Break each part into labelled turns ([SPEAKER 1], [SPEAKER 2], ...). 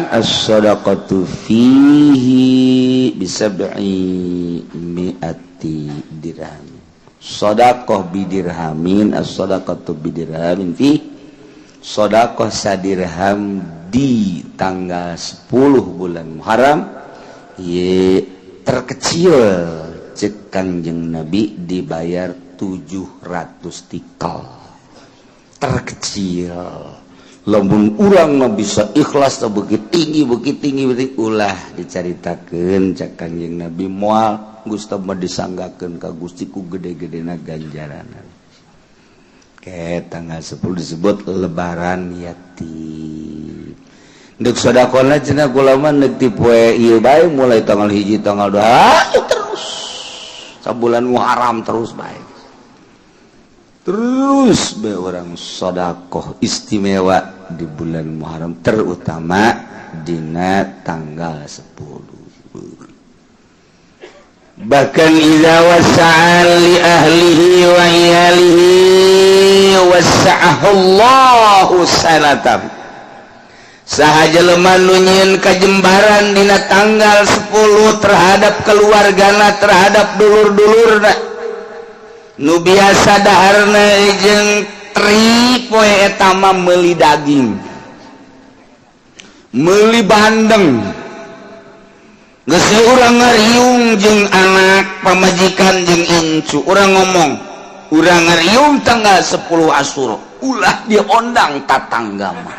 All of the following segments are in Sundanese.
[SPEAKER 1] As-sadaqatu fihi bisab'i mi'ati dirham. Sadaqah bidirhamin, as-sadaqatu bidirhamin fi sadaqah sadirham di tanggal 10 bulan Muharram ye terkecil cek Kangjeng Nabi dibayar 700 tikal terkecil. Lamun urang mah bisa ikhlas begitu tinggi, begitu tinggi, begitu ulah dicaritakeun cek Kangjeng Nabi, moal Gusti mah disanggakeun ka Gusti ku gede-gedena ganjaran. Ke tanggal 10 disebut lebaran yatim. Ndek sedekahna cenah kula mah ndek ti poe ieu bae, mulai tanggal 1, tanggal 2, terus sabulan Muharram terus bae, terus be orang sodakoh istimewa di bulan Muharram, terutama dina tanggal 10. Bahkan idza wasa'a li ahlihi wa iyalihi wasa'ahu Allahu sanatan. Saha jelema nu nyieun kajembaran dina tanggal 10 terhadap keluargana, terhadap dulur-dulurna nu biasa daharna jeung teri, poe eta mah meuli daging, meuli bandeng, geus urang ngariung jeung anak, pamajikan jeung incu. Urang ngomong, urang ngariung tanggal 10 Asyura, ulah diondang tatangga mah,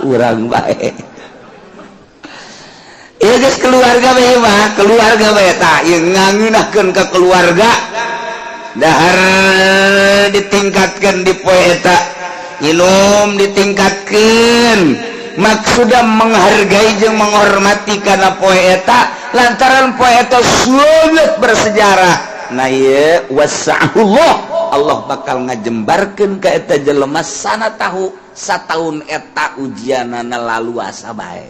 [SPEAKER 1] urang bae. Iya geus keluarga bae mah, keluarga bae tah ieu ngangeunahkeun ka keluarga, dahar ditingkatkan di poe eta, minum ditingkatkan, maksudnya menghargai jeung menghormati karena poe eta, lantaran poe eta sangat bersejarah. Nah, ieu wasa'ahullah, Allah bakal ngajembarkeun ka eta jelema sana tahu sataun eta ujianana laluasa bae.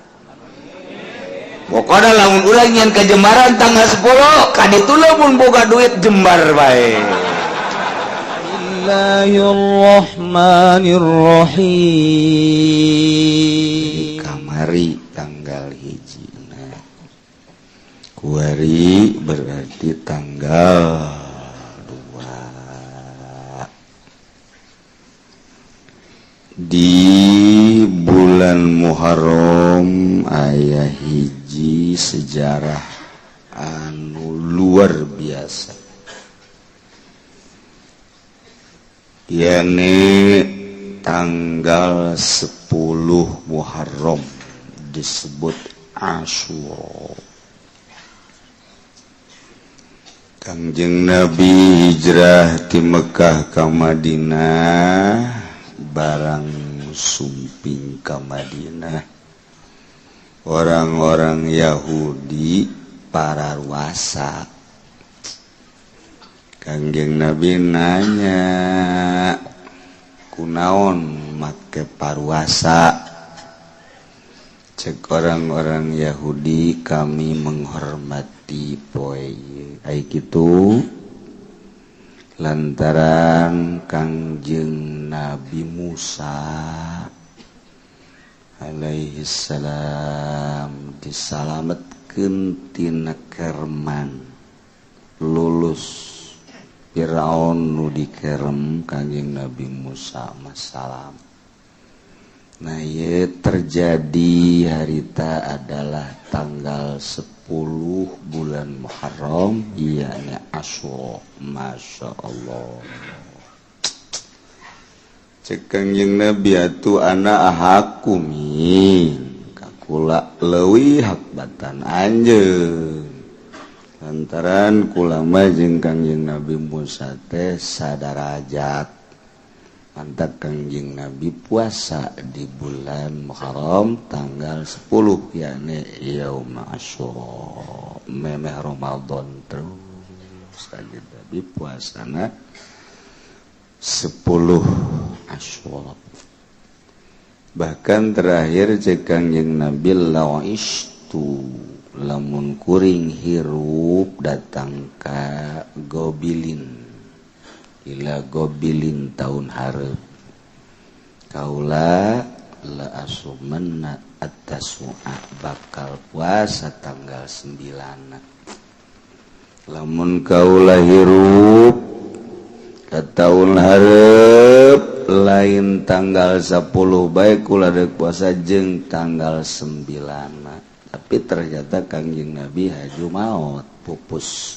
[SPEAKER 1] Pokoknya lamun urang nyieun kajembaran tanggal 10 kaditu, lamun boga duit jembar bae.
[SPEAKER 2] Bismillahirrahmanirrahim.
[SPEAKER 1] Kamari tanggal 1, nah, kuari berarti tanggal 2 di bulan Muharram aya hiji sejarah anu luar biasa, yakni tanggal 10 Muharram disebut Asyura. Kangjeng Nabi hijrah di Mekah ke Madinah, barang sumping ke Madinah, orang-orang Yahudi para ruasa. Kangjeng Nabi nanya, kunaon make paruasa? Cek orang-orang Yahudi, kami menghormati poe ai kitu lantaran Kangjeng Nabi Musa alaihi salam disalametkeun tina kerman, lulus Firaun nu dikerem, Kangjeng Nabi Musa masalam. Nah, ye terjadi harita adalah tanggal 10 bulan Muharram, yakni Asyura. Masya Allah. Cek Kangjeng Nabi, atuh ana ahaqqu min, kakula leuwih hak batan anjeun, lantaran kula mah jeung Kangjeng Nabi Musa teh sadarajat. Mantap Kangjeng Nabi puasa di bulan Muharram tanggal 10, yakni Yaum Asyura, memeh Ramadan terus Kangjeng Nabi puasana 10 Asyura. Bahkan terakhir cek Kangjeng Nabi, lau istu, lamun kuring hirup datang ka Gobilin, ila Gobilin, tahun hareup kaula la asumanna at-tasu'a, bakal puasa tanggal 9. Lamun kaula hirup ka taun hareup, lain tanggal 10 bae, kula deuk puasa jeung tanggal 9. Tapi ternyata Kangjeng Nabi haju maot, pupus,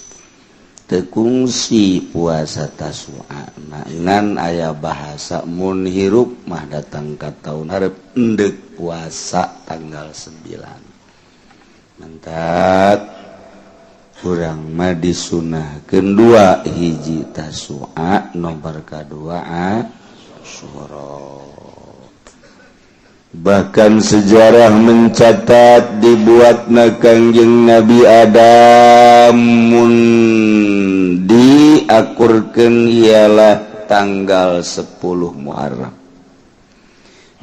[SPEAKER 1] teu kungsi puasa Tasu'a. Ngan aya bahasa mun hirup mah datang ka tahun hareup endek puasa tanggal 9. Mantap, kurang mah disunahkeun dua hiji, Tasu'a, nomor kadua Asyura. Bahkan sejarah mencatat dibuatna Kangjeng Nabi Adam mun diakurkeun ialah tanggal 10 Muharram,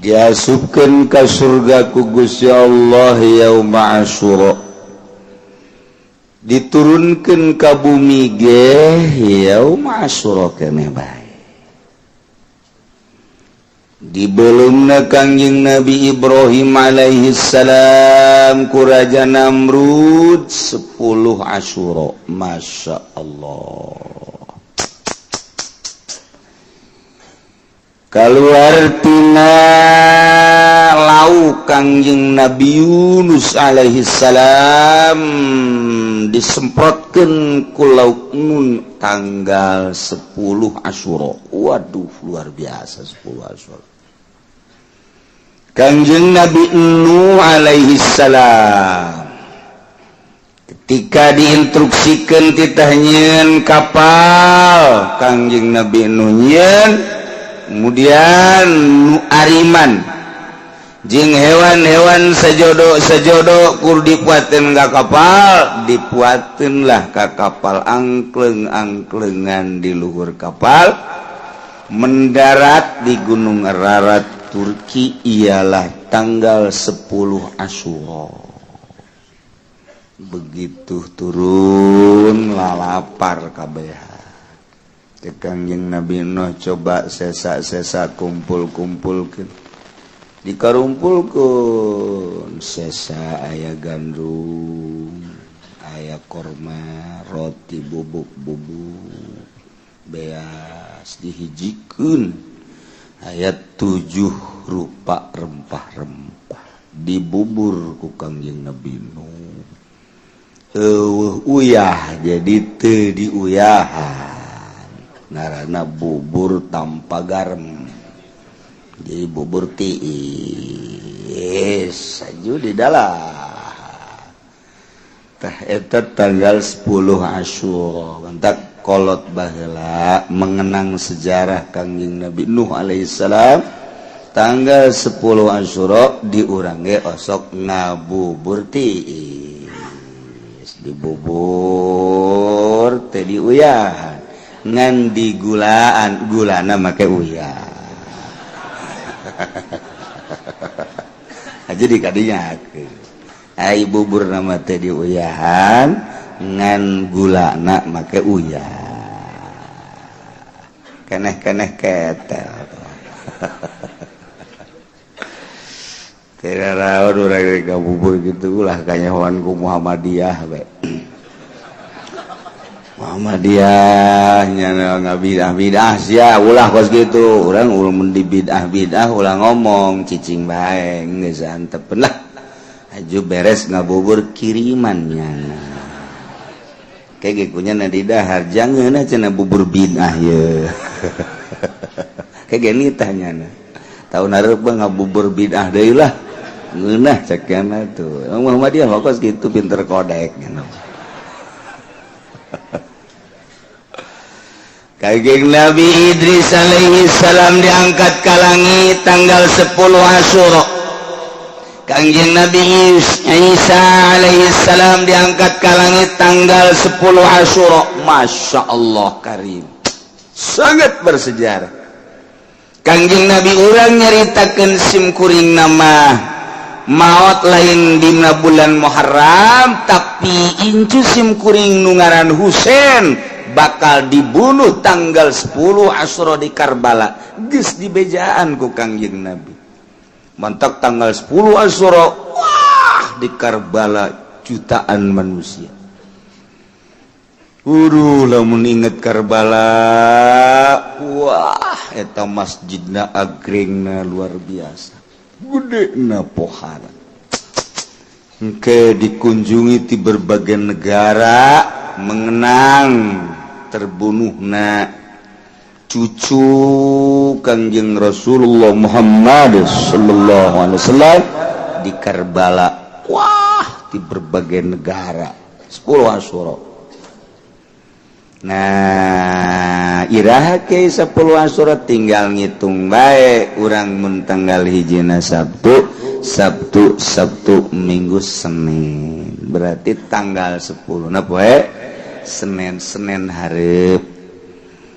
[SPEAKER 1] diasupkeun ka surga ku Gusti Allah yauma Asyura, diturunkeun ka bumi ge yauma Asyura keneh bae. Dibelumna Kangjeng Nabi Ibrahim alaihissalam ku Raja Namrud 10 Asyura. Masya Allah, keluar tina laut Kangjeng Nabi Yunus alaihissalam, disemprotkan ku laut nun tanggal 10 Asyura. Waduh, luar biasa 10 Asyura. Kangjeng Nabi Nuh alaihi salam ketika diinstruksikan titah nyieun kapal, Kangjeng Nabi Nuh nyieun, kemudian nu ariman jeung hewan-hewan sejodo sejodo kur dipuatin ka kapal, dipuatin lah ka kapal, angkleng-angklengan di luhur kapal, mendarat di Gunung Ararat, Turki, ialah tanggal 10 Asyura. Begitu turun lalapar kabeh. Kangjeng Nabi Nuh coba sesa-sesa kumpul-kumpulkeun, dikarumpulkeun sesa, aya gandum, aya korma, roti bubuk-bubuk, beas dihijikeun, aya tujuh rupa rempah-rempah, dibubur ku Kangjeng Nabi Nuh. Eueuh uyah, jadi teu diuyahan, ngaranna bubur tanpa garam, jadi bubur tiis aju di dalam. Tah, eta tanggal 10 Asyura. Mantak kolot baheula mengenang sejarah Kangjeng Nabi Nuh alaihissalam, tanggal 10 Asyura di urang ge osok ngabubur tiis, dibubur teh diuyahan, ngan digulaan, gulana make uyah aja di kadinya. Ai bubur nama teh diuyahan, ngan gulana make uyah, keneh-keneh ketel. Tidak rawan urang bubur gitu lah, kanyahoan ku Muhammadiyah we. Muhammadiyah nya ngabidah bidah sia, ulah kos gitu. Urang ulah mun di bidah bidah, ulah ngomong, cicing bae geus, antepeun lah. Aju beres ngabubur, kiriman nyana kayak kunya na di dahar, jangan cenah bubur bidah ye, kayak gini tanya tahun hareup ngabubur bidah deui lah, ngeunah cekana tuh. Muhammadiyah kos gitu, pinter kodek gitu. Kangjeng Nabi Idris alaihi salam diangkat ke langit tanggal 10 Asyura. Kangjeng Nabi Isa alaihi salam diangkat ke langit tanggal 10 Asyura. Masya Allah karim, sangat bersejarah. Kangjeng Nabi urang nyaritakeun sim kuring nama maot lain dina bulan Muharram, tapi incu sim kuring nu ngaran Husain bakal dibunuh tanggal 10 Asyura di Karbala, geus dibejaan ku Kangjeng Nabi. Mantak tanggal 10 Asyura, wah, di Karbala jutaan manusia. Uduh, lamun inget Karbala, wah, eta masjidna agringna luar biasa. Gede na pohara. Engke dikunjungi di berbagai negara mengenang terbunuhna cucu Kangjeng Rasulullah Muhammad sallallahu alaihi wasallam di Karbala. Wah, di berbagai negara 10 Asyura. Nah, iraha ke 10 Asyura tinggal ngitung bae urang mun tanggal hijina Sabtu, Sabtu, Sabtu, Minggu, Senin. Berarti tanggal 10 nah poe Senin, Senin hareup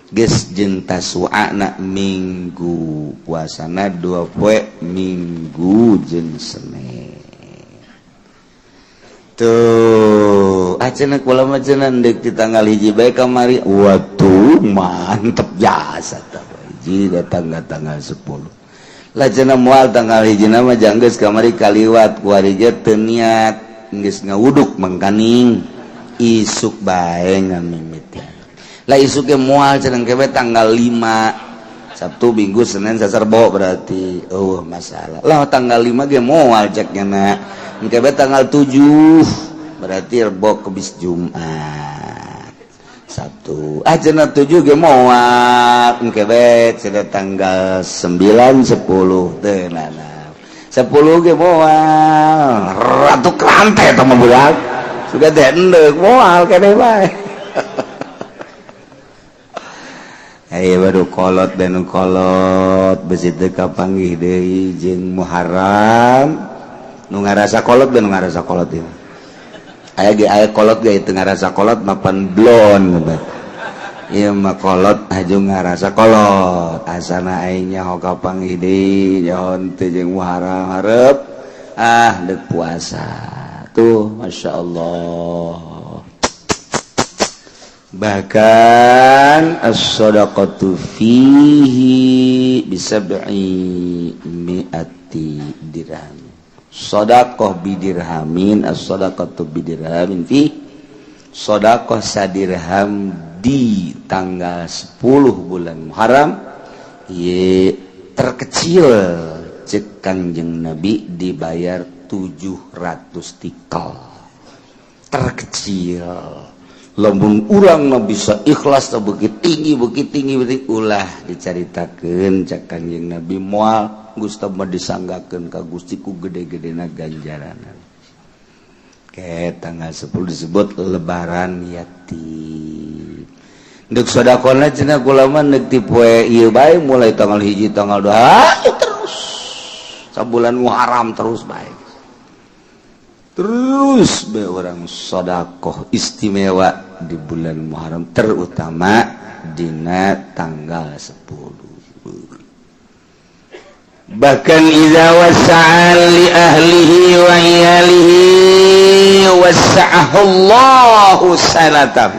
[SPEAKER 1] geus jeung Tasu'ana Minggu, puasana 2 poe, Minggu jeung Senin. Tuh, ah cenah kula mah cenah deuk di tanggal 1 bae kamari. Waduh, mantep jasa tah. Hiji datang tanggal 10. Lah cenah moal tanggal 1 mah janggeus kamari kaliwat kuari ge teu niat geus ngawuduk mangkaning isuk bae ngamimitian. Lah isuk ge moal cenah ke tanggal 5. Sabtu, Minggu, Senin, Selasa, Rebo berarti. Oh, masalah. Lah tanggal 5 ge moal cek nya. Engke tanggal 7 berarti Rebo, Kemis, Jumat, Sabtu. Ah cenah 7 ge moal. Engke bae cenah tanggal 9, 10 teu nana. 10 ge moal. Ratu krante eta mah budak. Sudah teh endek moal keneh bae. Ayo baru kolot dan kolot besi teu kapanggih deui jeung Muharram. Nu ngarasa kolot dan ngarasa kolot ieu. Aya ge aya kolot ge teu ngarasa kolot mapan blon. Ieu mah kolot aju ngarasa kolot. Asana aing nyaho kapanggih deui nyaho teu jeung Muharram hareup ah deuk puasa. Tuh Masya Allah. Bahkan as-sadaqatu fihi bisab'i mi'ati dirham. Sadaqah bidirhamin, as-sadaqatu bidirhamin fi sadaqah sadirham di tanggal 10 bulan Muharram ye terkecil cek Kangjeng Nabi dibayar 700 tikal. Terkecil. Lamun urang mah bisa ikhlas begitu tinggi begitu tinggi begitu ulah dicaritakeun cek Kangjeng Nabi moal Gusti mah disanggakeun ka Gusti ku gede-gedena ganjaran. Ke tanggal 10 disebut lebaran yatim. Deuk sedekahna cenah kula mah deuk ti poe ieu bae mulai tanggal 1 tanggal 2 terus sabulan Muharram terus bae. Terus bae orang sedekah istimewa di bulan Muharram terutama dina tanggal 10. Bahkan idza wasa'a li ahlihi wa iyalihi wasa'ahu Allahu sanatan.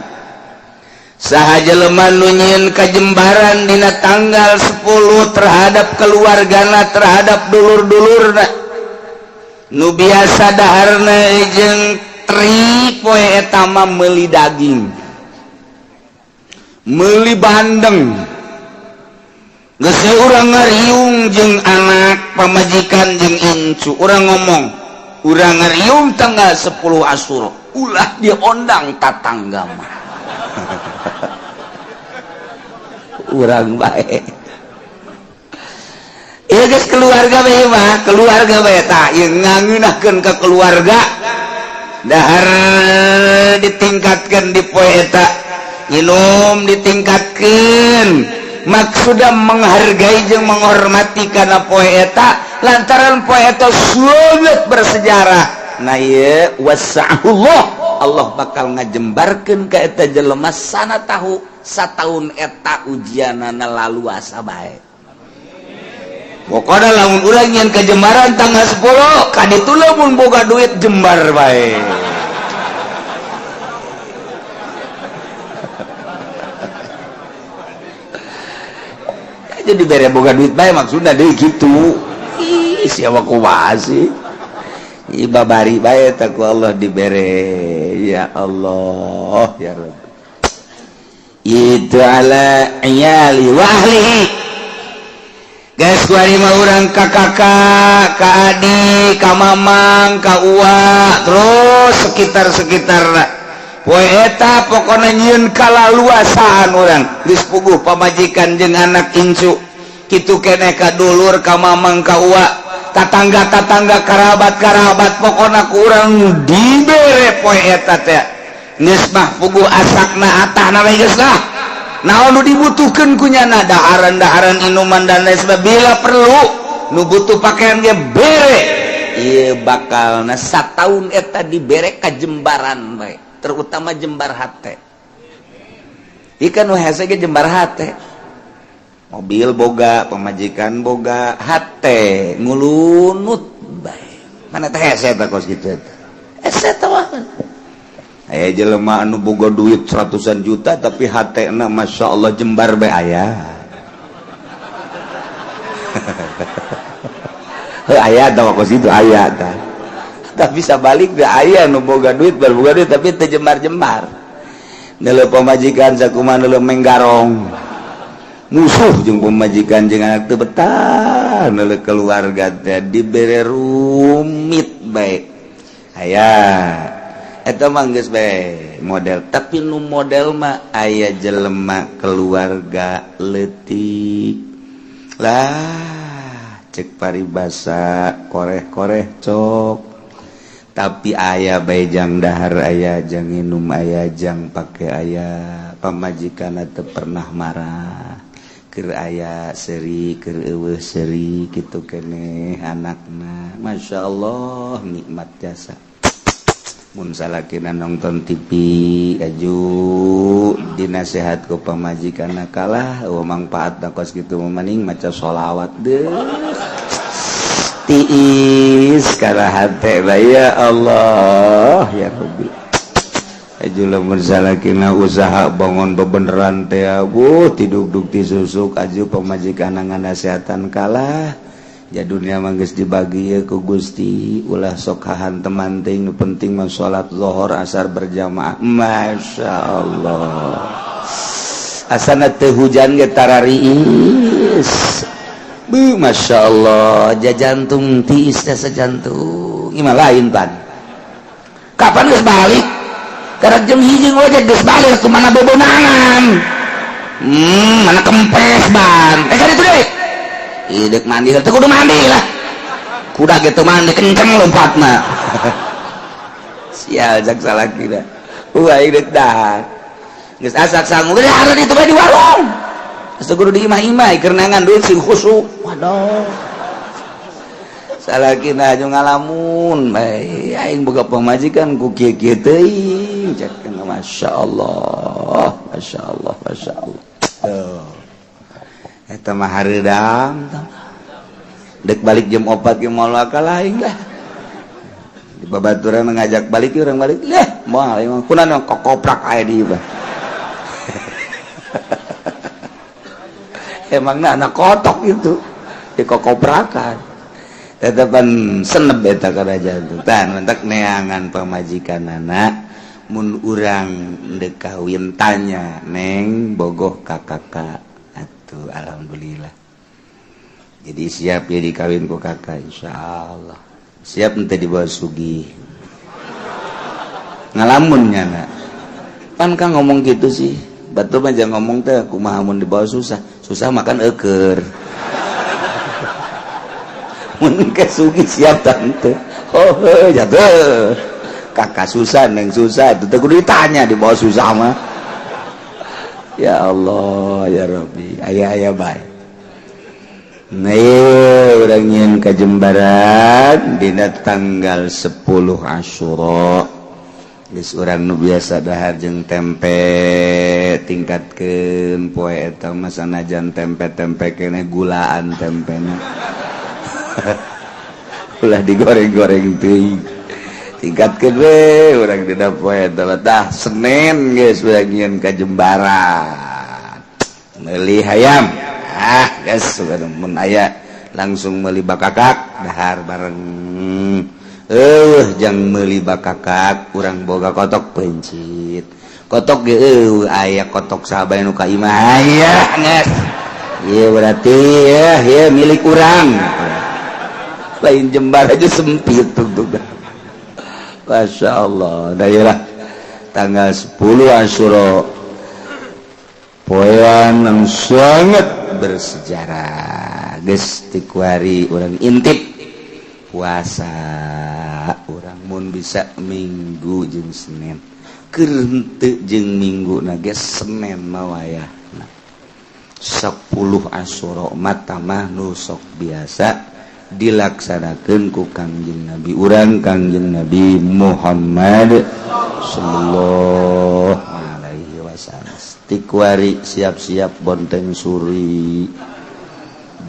[SPEAKER 1] Saha jelema nu nyieun kajembaran dina tanggal 10 terhadap keluargana, terhadap dulur-dulurna nu biasa daharna jeung tri poe eta mah meuli daging, meuli bandeng. Geus urang ngariung jeung anak pamajikan jeung incu, urang ngomong urang ngariung tanggal 10 Asyura ulah diondang tatangga mah. Urang bae ieu geus keluarga bae mah, keluarga bae tah ieu ngangeunahkeun ka keluarga dahar ditingkatkeun di poe eta, minum ditingkatkeun. Maksudna menghargai jeung menghormati kana poe eta lantaran poe eta sangat bersejarah. Nah ieu wasa'ahullah, Allah bakal ngajembarkeun ka eta jelema sana tahu sataun eta ujianana laluasa bae. Pokokna lamun urang nyieun kajembaran tanggal 10 kaditu lamun boga duit jembar bae. Jadi bere boga duit bae maksudna deui kitu. Ih, siapa kumaha sih? Ih, babari bae teh ku Allah dibere. Ya Allah, ya Rabb. Itu ala iyali wa ahlihi. Guys, kuari mah urang ka kakak, ka adik, ka mamang, ka uwa, terus sekitar-sekitar poe eta pokona nyieun kalaluasaan urang. Geus puguh pamajikan jeung anak incu. Kitu keneh ka dulur, ka mamang, ka uwa, tatangga-tatangga, karabat-karabat, pokona ku urang dibere poe eta teh. Geus mah puguh asakna atahna we geus lah. Naon nu dibutuhkeun ku nyana, daharan-daharan, inuman, dan lain sebagainya, bila perlu nu butuh pakaian ge bere. Ieu bakalna sataun eta dibere kajembaran bae, terutama jembar hate. Ikan nu hese ge jembar hate, mobil boga, pamajikan boga, hate ngulunut bae. Mana teh hese eta kos kitu eta? Hese teh mah. Aya jelema anu boga duit ratusan juta tapi hatena Masya Allah jembar bae aya. Heuh, aya tah kos kitu aya tah. Tapi sabalik da aya nu boga duit, boga duit tapi teu jembar-jembar. Neuleuh pamajikan sakumaha neuleuh menggarong. Musuh jeung pamajikan jeung anak teu betah, neuleuh keluarga teh dibere rumit bae. Aya eta mah geus bae model, tapi nu model mah aya jelema keluarga leutik lah, cek paribasa koreh-koreh cok, tapi aya bae jang dahar, aya jang minum, aya jang pake, aya pamajikan teu pernah marah, keur aya seuri, keur eueuh seuri, kitu keneh anakna. Masya Allah, nikmat jasa. Mun salakina nonton TV aju dinasehat ku pamajikan, kalah eueuh mangfaat kos kitu, mending maca sholawat deh, tiis kana hate. Ya Allah, ya Rabbi. Aju lamun salakina usaha bangun bebeneran teh, bu tiduk-duk tisusuk, aju pamajikan nganasehatan, kalah ya dunia mah geus dibagi ya ku Gusti, ulah sok hahanteman teuing, nu penting mah salat zuhur asar berjamaah. Masya Allah, asana teu hujan ge tarariis. Bu, Masya Allah, jajantung tiis teh sejantung. Ieu mah lain pan kapan geus balik, karena jam 1 ngojek geus balik ke mana bebonangan, mana kempes ban eh kan itu deh. Idek mandi teu kudu mandi lah, kuda gitu mandi kenceng lompatna. Sial, jak salaki dah. Wah, idek dah geus asak sangu geus hareup itu bae di warung. Geus kudu di imah-imah keur neangan duit sing khusuk. Waduh, salakina aju ngalamun bae, aing boga pamajikan ku kieu-kieu teuing cek. Masya Allah, Masya Allah, Masya Allah. Tuh eta mah hareudang dek balik jam 4 ge moal kalah aing lah. Di babaturan ngajak balik, urang balik lah, moal aing mah kunaon kokoprak aya di ieu. Emangna anak kotok itu di kokoprakan, tetepan seneb eta kana jantung tan mentak neangan pamajikan anak. Mun urang dek kawin tanya, "Neng, bogoh ka kakak?" Atuh alhamdulillah. Jadi siap ya dikawin ku kakak, insyaallah siap ente dibawa sugih. Ngalamun nyana pan kan ngomong gitu sih, batu mah jangan ngomong teh kumaha mun dibawa susah, susah makan eker. Mun ke sugih siap tante? Oh jatuh kakak susah, neng susah, itu teh kudu ditanya dibawa susah mah. Ya Allah, ya Rabbi, aya aya bae. Nah, urang nyieun kajembaran dina tanggal 10 Asyura. Geus urang nu biasa dahar jeung tempe tingkatkeun poe eta mah, sanajan tempe-tempe keneh gulaan tempena. Ulah digoreng-goreng teuing. Tingkatkeun we urang dina poe eta. Tah, Senin geus urang nyieun kajembaran. Meuli hayam. Ah, geus mun aya Langsung meuli bakakak, dahar bareng. Jang meuli bakakak, urang boga kotok pencit, kotok ge eueuh, aya kotok sahabat nu ka imah aya geus. Ieu berarti ya, ieu milik urang. Lain jembar aja sempit tuh tuh. Masya Allah. Nah, tanggal 10 Asyura, poean yang sangat bersejarah. Geus ti kuari urang intip puasa urang, mun bisa Minggu jeung Senin, keur henteu jeung Minggu na ge Senin mah wayahna. 10 Asyura mah nu sok biasa dilaksanakan ku Kangjeng Nabi urang, Kangjeng Nabi Muhammad sallallahu alaihi wasallam. Ti kuari siap-siap bonteng suri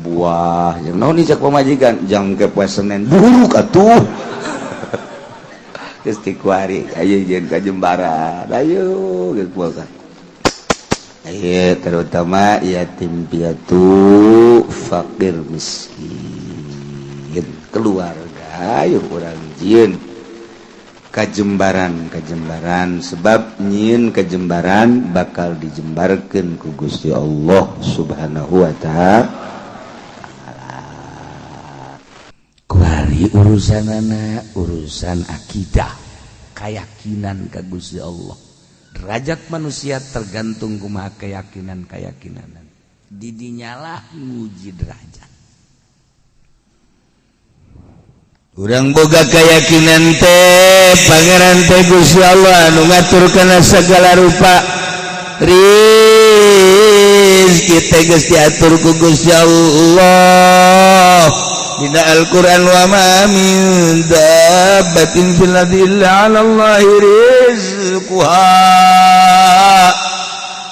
[SPEAKER 1] buah yang naon cak pamajikan jang ke poe Senin buruk atuh. Geus ti kuari ayo jeung ka Jembaran, ayo geus puasa. Ayo, terutama yatim piatu, fakir miskin, keluarga, ayo urang jieun kajembaran kajembaran, sebab nyieun kajembaran bakal dijembarkan ku Gusti Allah Subhanahu wa Ta'ala. Kuari urusan anak, urusan akidah, keyakinan ka Gusti Allah. Derajat manusia tergantung kumaha keyakinan keyakinan. Didinyalah nguji derajat. Urang boga keyakinan teh Pangeran teh Gusti Allah anu ngatur kana segala rupa. Rizki teh geus diatur ku Gusti Allah dina Al-Qur'an, wa ma min dabbatin fil ardi illa 'ala Allahi rizquha.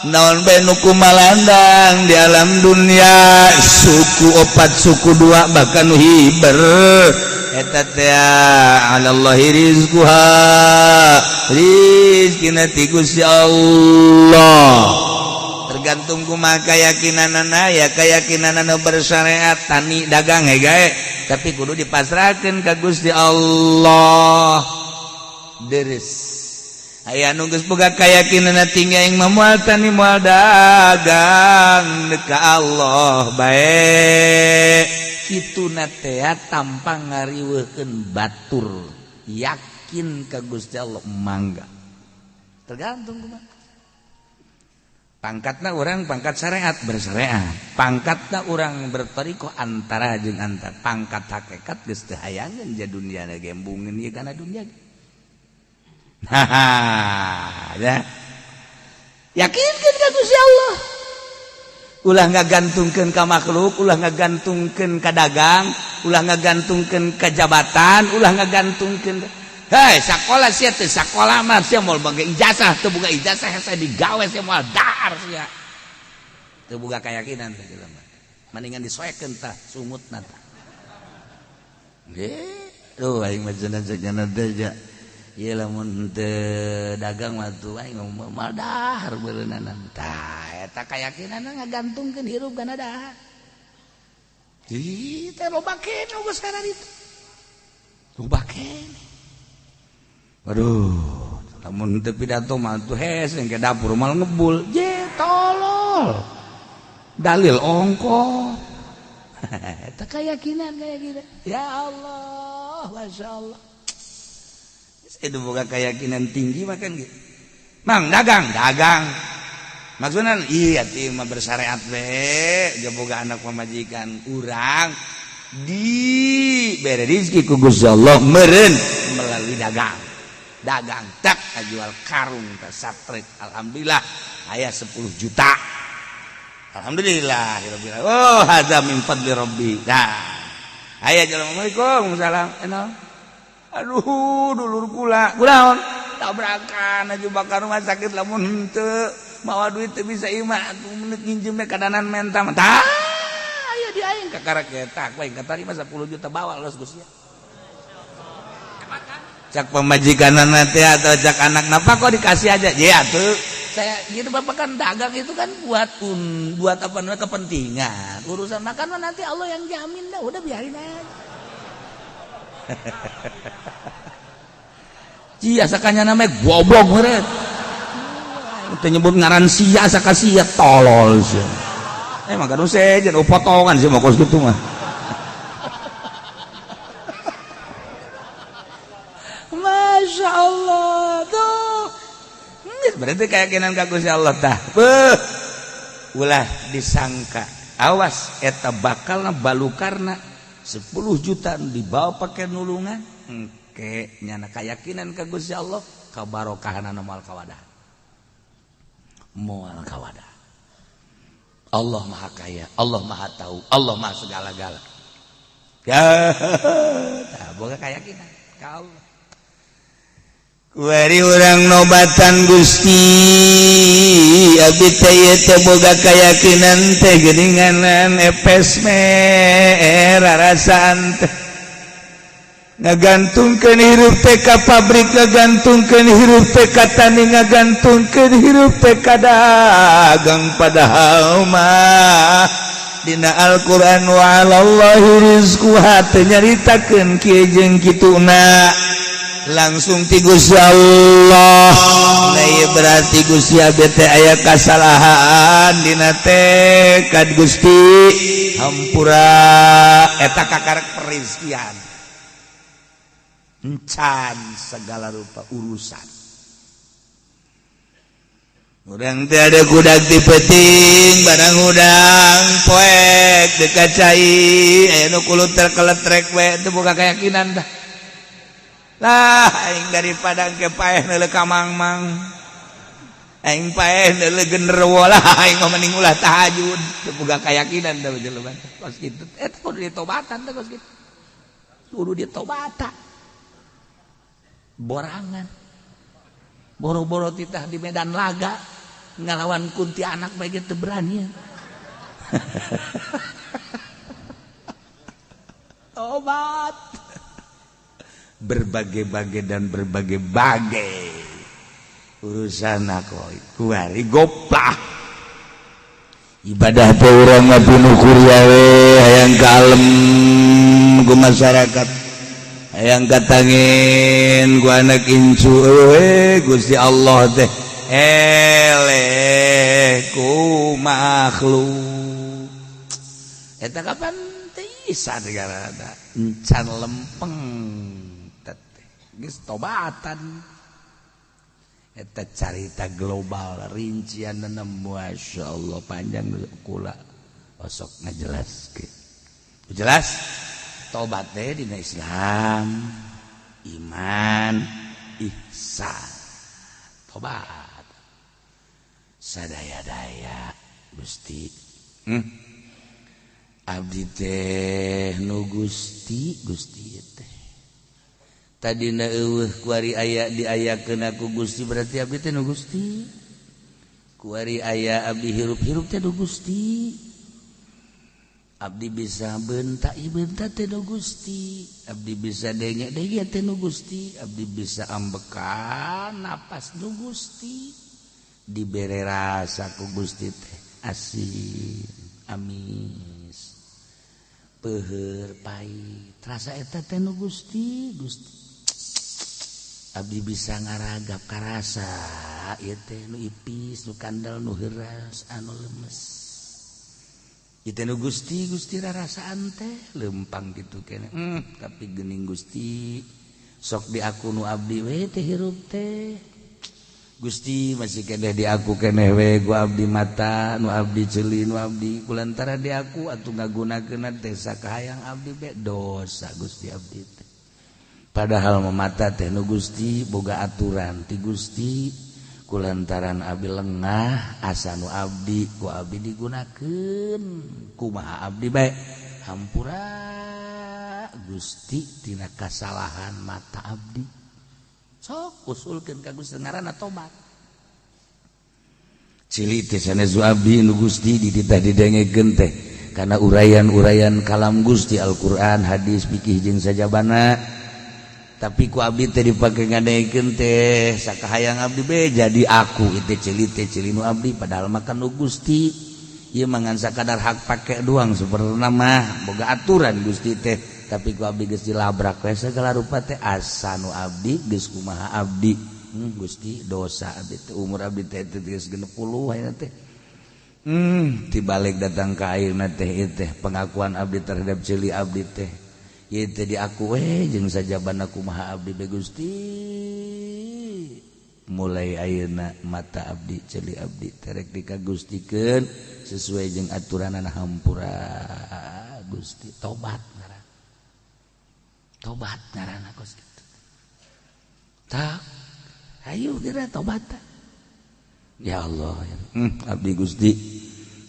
[SPEAKER 1] Naon bae nu kumalandang di alam dunia, suku opat, suku dua, bahkan nu hiber eta teh 'ala Allahi rizquha, rizkina ti Gusti Allah. Tergantung kumaha keyakinanana ya, keyakinan anu bersyariat, tani, dagang he gae, tapi kudu dipasrahkeun ka Gusti Allah. Deres aya nu geus boga keyakinan tinggi, aing mah moal tani, moal dagang, ka Allah bae. Kitu na teh tanpa ngariweuhkeun batur, yakin ka Gusti Allah, mangga. Tergantung kumaha pangkatna orang. Pangkat syariat, bersyariat. Pangkatna orang bertoriko, antara jeung antar. Pangkat hakikat geus teu hayangeun ja dunia gembungeun ieu kana dunia. Nah ya, yakinkeun ka Gusti Allah, ulah ngagantungkeun ka makhluk, ulah ngagantungkeun ka dagang, ulah ngagantungkeun ka jabatan, ulah ngagantungkeun. Hei, sekolah sia teh, sekolah mah sia moal boga ijazah, teu boga ijazah saya digawe sia moal dahar sia. Teu boga keyakinan teh jelema. Mendingan disoekeun tah sungutna tah. Nggih, tuh aing mah cenah cenah teh ja. Ieu lamun teu dagang mah tuh aing moal dahar beureunanan. Tah eta keyakinan ngagantungkeun hirup kana dahar. Ih, teh loba keneh geus kana ditu. Loba keneh. Waduh, lamun teu pidato mah tuh hese ke dapur mal ngebul. Je tolol. Dalil ongko. Eta keyakinan kayak gitu. Ya Allah, Masya Allah. Itu boga keyakinan tinggi makan gitu. Mang dagang, dagang. Maksudnya iya ti mah bersyariat we, boga anak pamajikan urang di bere rezeki ku Gusti Allah meureun melalui dagang. Dagang tak jual karung tak satrek, alhamdulillah aya 10 juta, alhamdulillah. Oh, hadza min fadli rabbi. Nah, aya assalamualaikum salam. Aduh, dulur kula kunaon tabrakan aja bakar rumah sakit, lamun henteu mawa duit teu bisa imah atuh menit nginjem kadanan menta tah aya di aing kakara eta ku aing katarima 10 juta, bawa los Gusti. Cak pemajikan nanti atau cak anak, napa kok dikasih aja ya tuh. Saya gitu, Bapak kan dagang itu kan buat buat apa namanya, kepentingan. Urusan makan mah nanti Allah yang jamin dah, udah biarin aja. Cia sakanya namanya goblok meureun. Teu nyebut ngaran sia saka sia tolol sia. Emang kan sejen potongan sih mau kos gitu mah. Masya Allah tuh. Berarti keyakinan ka Gusti Allah tah. Beuh. Ulah disangka. Awas eta bakalna balukarna 10 juta dibawa pakai nulungan. Engke nyana keyakinan ka Gusti Allah kabarokahanana moal kawadah. Moal kawadah. Allah Maha Kaya, Allah Maha Tahu, Allah Maha segala-gala. Ya, tah boga keyakinan ka Allah.
[SPEAKER 2] Kuari urang nobatan Gusti, abdi teh ieu teh boga keyakinan teh geuninganan epes merarasaan teh ngagantungkeun hirup teh ka pabrik, ngagantungkeun hirup teh ka tani, ngagantungkeun hirup teh ka dagang, padahal mah dina Al-Qur'an wa 'alallahi rizquha teu nyaritakeun kieu jeung kituna, langsung ti Gusti Allah. Nah, ieu berarti Gusti abdi teh aya kasalahan dina tekad, Gusti hampura.
[SPEAKER 1] Eta kakarek perizkian encan segala rupa urusan.
[SPEAKER 2] Urang teh ada kudak di peting barang udang poek dekat cai aya nu kuluter keletrek we, teu boga keyakinan dah lah. Aing daripada ke paeh neuleuh ka mangmang, aing paeh neuleuh genderuwo lah, aing mah mending ulah tahajud. Teu boga keyakinan dah jelema kos kitu. Eta kudu ditobatan teh kos kitu, kudu ditobatan. Borangan boro-boro titah di medan laga ngalawan kuntianak bae teu berani. Tobat
[SPEAKER 1] berbagai-bagai dan berbagai-bagai urusan aku kuari goplah
[SPEAKER 2] ibadah teh urang mah pinuh kuria we, hayang kalem ku masyarakat, hayang katangin ku anak incu we. Gusti Allah teh eleh ku makhluk
[SPEAKER 1] eta kapan teu negara encan lempeng geus tobatan. Eta carita global rincian Masya Allah panjang, kula osok ngajelaskeun jelas tobat teh dina Islam iman ihsan tobat sadaya-daya. Gusti, abdi teh nu Gusti, Gusti teh tadina eueuh, kuari aya diayakeun ku Gusti, berarti abdi teh nu Gusti. Kuari aya abdi hirup-hirup teh nu Gusti. Abdi bisa bentak bentak teh nu Gusti, abdi bisa denge denge teh nu Gusti, abdi bisa ambekan napas nu Gusti, dibere rasa ku Gusti teh asin amis peuheur pahit, rasa eta teh nu Gusti. Gusti, abdi bisa ngaragap karasa ieu teh nu ipis, nu kandel, nu heuras, anu lemes, ieu teh nu Gusti. Gusti rarasaan teh lempang kitu keneh, tapi geuning Gusti sok di aku nu abdi we teh hirup teh. Gusti masih keneh di aku keneh we ku abdi mata nu abdi, ceuli nu abdi, kulantara di aku atuh ngagunakeun teh sakahayang abdi be dosa Gusti abdi teh. Padahal memata teh nu Gusti, boga aturan ti Gusti, kulantaran abdi lengah asa nu abdi ku abdi digunakeun kumaha abdi bae, hampura Gusti tina kasalahan mata abdi. Sok usulkeun ka Gusti, ngaranna tobat.
[SPEAKER 2] Cili teh sanes abdi nu Gusti, dititah didengekeun teh karena uraian-uraian kalam Gusti, Al-Qur'an, hadis, fikih jeung sajabana. Tapi ku abdi teh dipake ngadekeun teh sakahayang abdi be jadi aku itu ceuli teh ceuli nu abdi padahal makan nu Gusti. Ieu mah ngan sakadar hak pake doang sebenarna mah boga aturan Gusti teh. Tapi ku abdi geus dilabrak we segala rupa teh asa nu abdi geus kumaha abdi. Gusti dosa abdi teh umur abdi teh geus 60 ayeuna teh. Tibalik datang ka ayeuna teh ieu teh pengakuan abdi terhadap ceuli abdi teh. Ieu teh diaku we jeung sajabana kumaha abdi be Gusti. Mulai ayeuna mata abdi ceuli abdi terek dikagustikeun sesuai jeung aturanana hampura Gusti. Tobat ngaran. Tobat ngaranna kos kitu. Tak ayo geura tobat. Ya Allah, abdi Gusti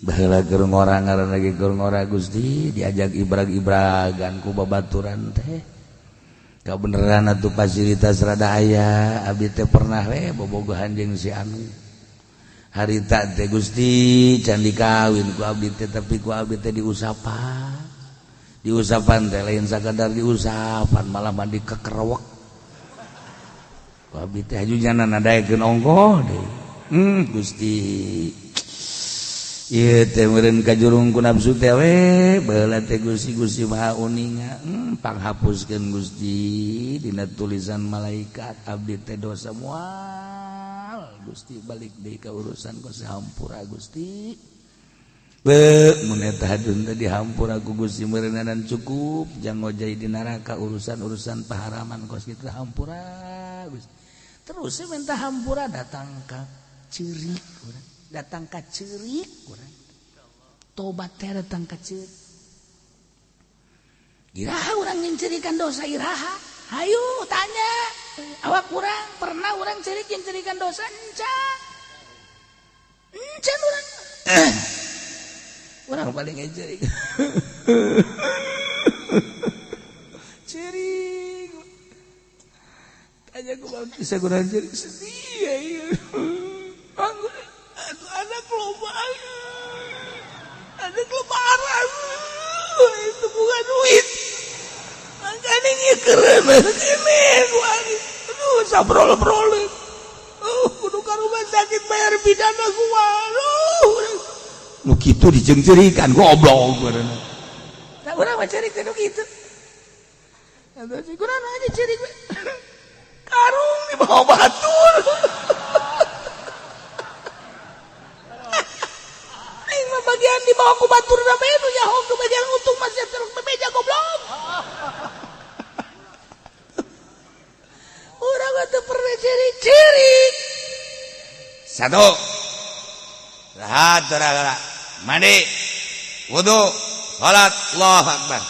[SPEAKER 2] baheula keur ngora ngaran lagi keur ngora Gusti diajak ibrag-ibragan ku babaturan teh. Kabeneran atuh fasilitas rada aya, abdi teh pernah we bobogohan jeung si anu. Harita teh Gusti can dikawin ku abdi teh tapi ku abdi teh diusapan. Diusapan teh lain sakadar diusapan malah mandi kekerewek. Ku abdi teh haju jana nadaekeun ongkoh deui. Gusti ieu teh meureun kajurung ku nafsu teh we baheula teh Gusti Gusti Maha Uninga panghapuskeun Gusti dina tulisan malaikat abdi teh dosa moal Gusti balik deui ka urusan ku sahampura Gusti be mun eta hadun teh dihampura ku Gusti meureunnan cukup jang ngojay di neraka urusan-urusan paharaman kos kitu hampura Gusti terus minta hampura datang ka ceurik urang datang ka ceurik urang tobat teh datang ka ceurik iraha urang nyincirikan dosa iraha hayu tanya awak urang pernah urang ceurik nyincirikan dosa encan encan urang urang paling ceurik ceurik tanya ku bisa kurang ceurik sedih ya anak loba, anak lebaran itu bukan duit, makanya ini keren, ini aduh sabrol-brol, kudu ka rumah sakit bayar pidana gua, aduh, nu kitu dijengcerikan goblok, nah urang mah cerik teh nu kitu, atuh kurang aja cerik, karung di bawah batur. Bagian di bawah ku batur bae nu nyaho ke bagian untung masih terus bebeja goblok. Urang mah teu pernah ciri-ciri. Satu. Rahat gara-gara mandi, wudu, salat, Allahu akbar.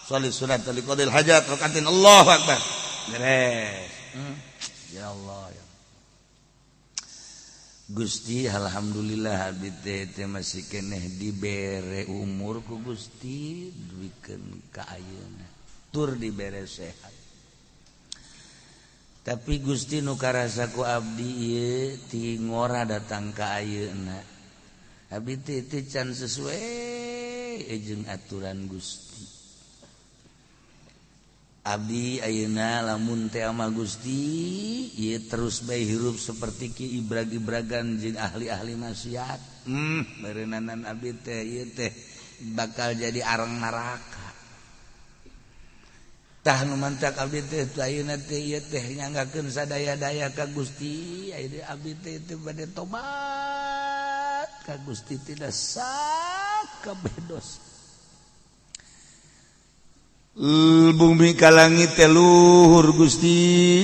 [SPEAKER 2] Sholli sunat liqadil hajat rakatin Allahu akbar. Beres. Ya Allah ya. Gusti alhamdulillah abdi teh masih keneh dibere umur ku Gusti duikeun ka ayeuna tur dibere sehat tapi Gusti nu karasa ku abdi ieu ti ngora datang ka ayeuna abdi teh can sesuai jeung aturan Gusti abdi ayeuna lamun teh ama Gusti ieu terus bae hirup seperti ki ibrag-ibragan jeung ahli-ahli maksiat meureunnan abdi teh ieu teh bakal jadi arang neraka tah nu mantak abdi teh ayeuna teh ieu teh nyanggakeun sadaya-daya ka Gusti ayeuna abdi teh teu bade tobat ka Gusti tidak sakabeh dosa bumi ka langit teh luhur Gusti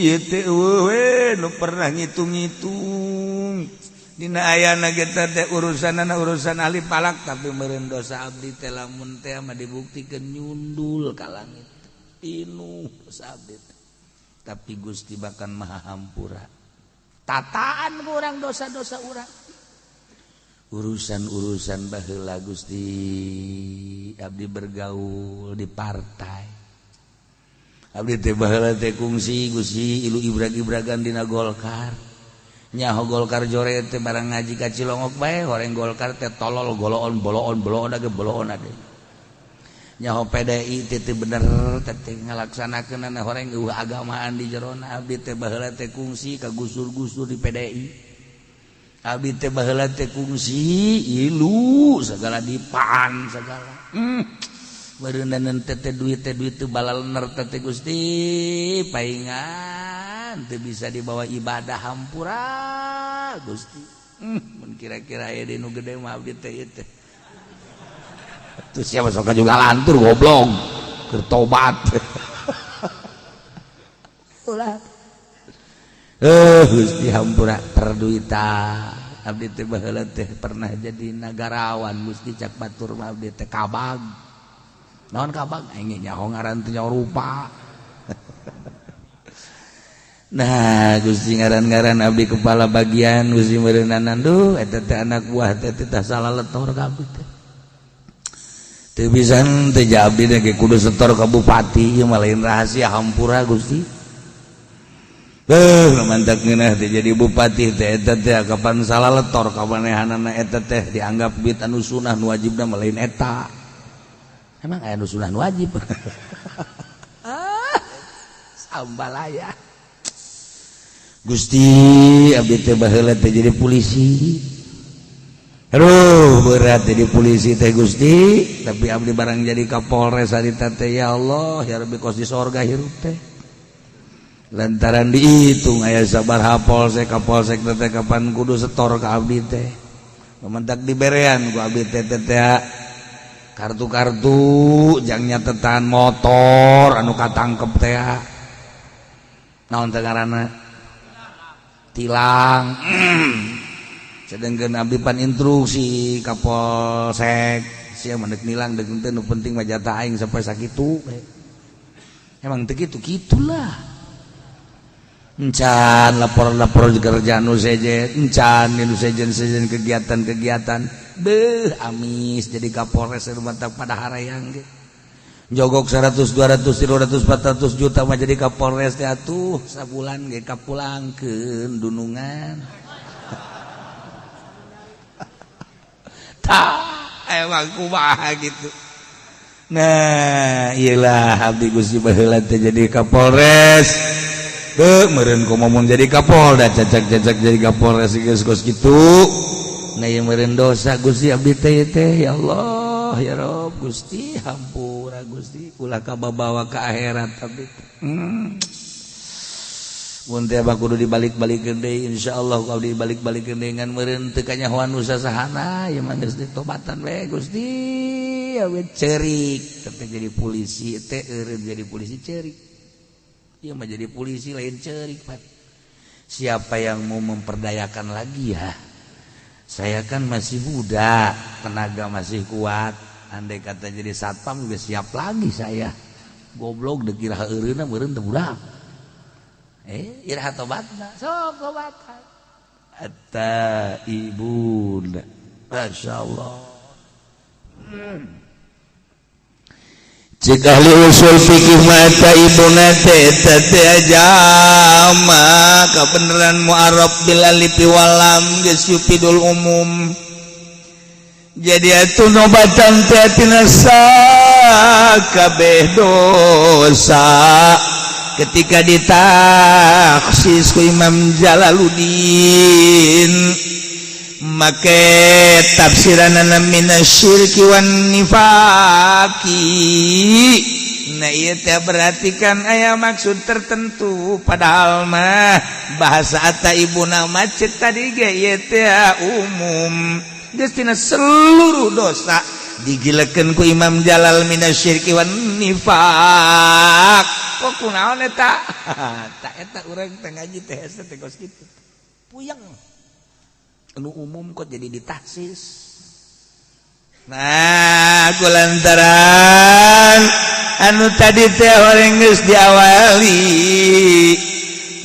[SPEAKER 2] ieu teh eueuh nu pernah ngitung-ngitung dina ayana ge teh urusanana urusan ahli palak tapi meureun dosa abdi teh lamun teh mah dibuktikeun nyundul ka langit pinuh dosa abdi teh tapi Gusti bahkan maha hampura tataan ku urang dosa-dosa urang urusan-urusan baheula Gusti abdi bergaul di partai abdi teh baheula teh kungsi Gusti ilu ibrag-ibragan dina Golkar nyaho Golkar jore teh barang ngaji ka Cilongok bae horeng Golkar teh tolol goloon boloon boloon age boloon ade Nyaho PDI teh bener teh ngalaksanakeun horeng eueuh agamaan di jerona. Abdi teh baheula teh kungsi kagusur-gusur di PDI. Abdi teh baheula teh kungsi ilu segala dipan segala. Beureunan teh duit teh duit teh balalener teh Gusti paingan teu bisa dibawa ibadah, hampura Gusti. Mun kira-kira aya di nu gede mah abdi teh ieu teh. Terus siapa sok juga lantur goblok keur tobat. Ulah. Gusti, hampura perduitan. Abdi teh baheula teh pernah jadi nagarawan Gusti, cak batur mah abdi teh kabag. Naon kabag? Aing nyaho ngaran teh, nyaho rupa. Nah Gusti, ngaran-ngaran abdi kepala bagian Gusti meureunanan, duh, eta teh anak buah teh teh salah letor ka abdi teh. Teu bisa teh abdi teh kudu setor ka bupati, ieu mah lain rahasia, hampura Gusti. Mantap ngeunah teh jadi bupati teh, eta teh kapan salah letor ka manehanana, eta teh dianggap duit anu sunah, nu wajibna mah lain eta. Emang aya nu sunah nu wajib? Ah, sambalaya. Gusti, abdi teh baheula teh jadi polisi. Aduh, berat jadi polisi teh Gusti, tapi abdi barang jadi Kapolres harita teh, ya Allah ya Rabbi, kos di sorga hirup teh, lantaran dihitung aya sabaraha polsek, kapolsek teh kapan kudu setor ka abdi teh. Mentak diberean ku abdi teh teh kartu-kartu jang nyatetan motor anu katangkep teh, naon teh ngaranna, tilang. Sedangkan abdi pan instruksi Kapolsek, sia mah deuk nilang deuk henteu, nu penting mah jatah aing sampai sakitu. Emang teu kitu kitulah. Encan lapor-lapor kerjaan nu sejen, encan nu sejen-sejen kegiatan-kegiatan. Beuh, amis jadi Kapolres mantap pada harayang ge. Jogok 100, 200, 300, 400 juta mah jadi Kapolres teh atuh sabulan ge kapulangkeun dunungan. Tah, emang kumaha gitu. Nah, iyalah abdi Gusti baheula teh jadi Kapolres. Beuh, meureun komo mun jadi Kapolda, cacak-cacak jadi Kapolres geus kos kitu. Nah, ieu meureun dosa Gusti abdi teh teh, ya Allah ya Rob Gusti, hampura Gusti, ulah kababawa ka akhirat abdi. Mun teh kudu dibalik-balikeun deui, insyaallah ku abdi dibalik-balikeun deui, ngan meureun teu kanyahoan nu sasahana ieu mah, geus ditobatan we Gusti. We cerik teh jadi polisi teh, eureun jadi polisi cerik. Ieu mah jadi polisi lain cerik, Pak. Siapa yang mau memperdayakan lagi ya? Saya kan masih muda, tenaga masih kuat. Andai kata jadi satpam juga siap lagi saya. Goblok dek iraha eureunna meureun teu budak. Eh, iraha tobatna? Sok tobatan. At-taibun. Masya Allah. Cek ahli usul fikih mata ibuna teh eta teh jama kabeneran mu'arraf bil alif wal lam geus yufidul umum. Jadi atuh nobatan teh tina sakabeh dosa ketika ditaksis ku Imam Jalaluddin make tafsiranana minasyirki wan nifaqi. Nah, ieu teh berarti kan aya maksud tertentu, padahal mah bahasa at-taibuna mah cek tadi ge ieu teh umum, geus tina seluruh dosa digilekeun ku Imam Jalal minasyirki wan nifaq. Kok kunaon eta? Tak eta urang teh ngaji teh hese teh kos kitu, puyeng, anu umum kok jadi ditaksis. Nah, kulantaran anu tadi teh orang geus diawali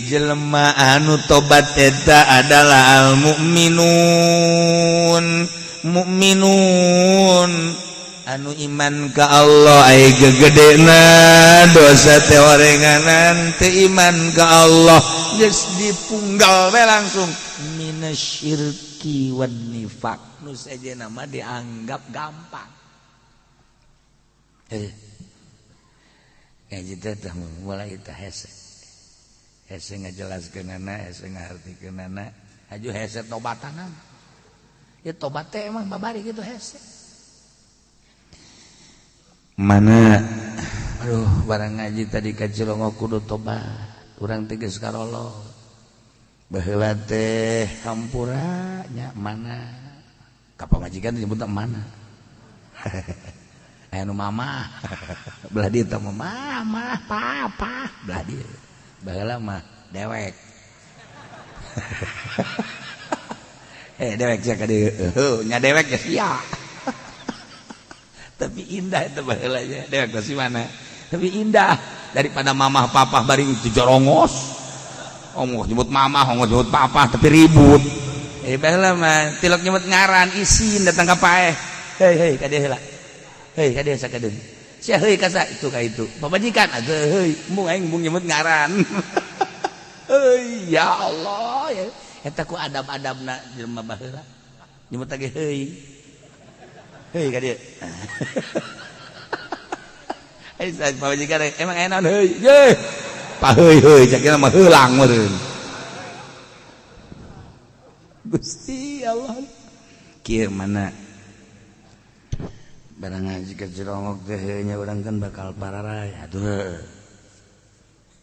[SPEAKER 2] jelema anu tobat eta adalah al mukminun, mukminun anu iman ka Allah. Ai gegedena dosa teh orenganan teu iman ka Allah, geus dipunggal we langsung minasyirki wan nifaq. Nu sejenna mah dianggap gampang. Eh. Ngaji teh mulai teh hese. Hese ngajelaskeunana, hese ngahartikeunana, aju hese tobatanana. Ya tobat teh emang babari gitu hese. Mana aduh barang ngaji tadi ka Cilongok kudu tobat. Urang teh geus karolo. Baheula teh hampura nya mana? Ka pamajikan nyebut mana? Aya nu mama. Belah dieu teh mama, papa, belah dieu. Baheula mah dewek. Dewek sia ka dieu. Heuh, nya dewek ya sia. Tapi indah itu baheula nya. Dewek teh si mana? Tapi indah daripada mamah papah bari itu jorongos. Ongkoh nyebut mamah, ongkoh nyebut papa tapi ribut. Baheula mah tilok nyebut ngaran isin datang ka paeh. Hei hei ka dieu heula. Hei ka dieu sakadeung. Sia heuy ka sa itu ka itu. Pamajikan atuh heuy, embung aing embung nyebut ngaran. Heuy ya Allah ya. Eta ku adab-adabna jelema baheula. Nyebut lagi heuy. Heuy ka dieu. Ai pamajikan emang aya naon heuy. Ye. Pa heuy heuy cak mah heulang meureun. Gusti Allah. Kieu mana barang ngaji ke Cilongok teh nya urang kan bakal pararay atuh.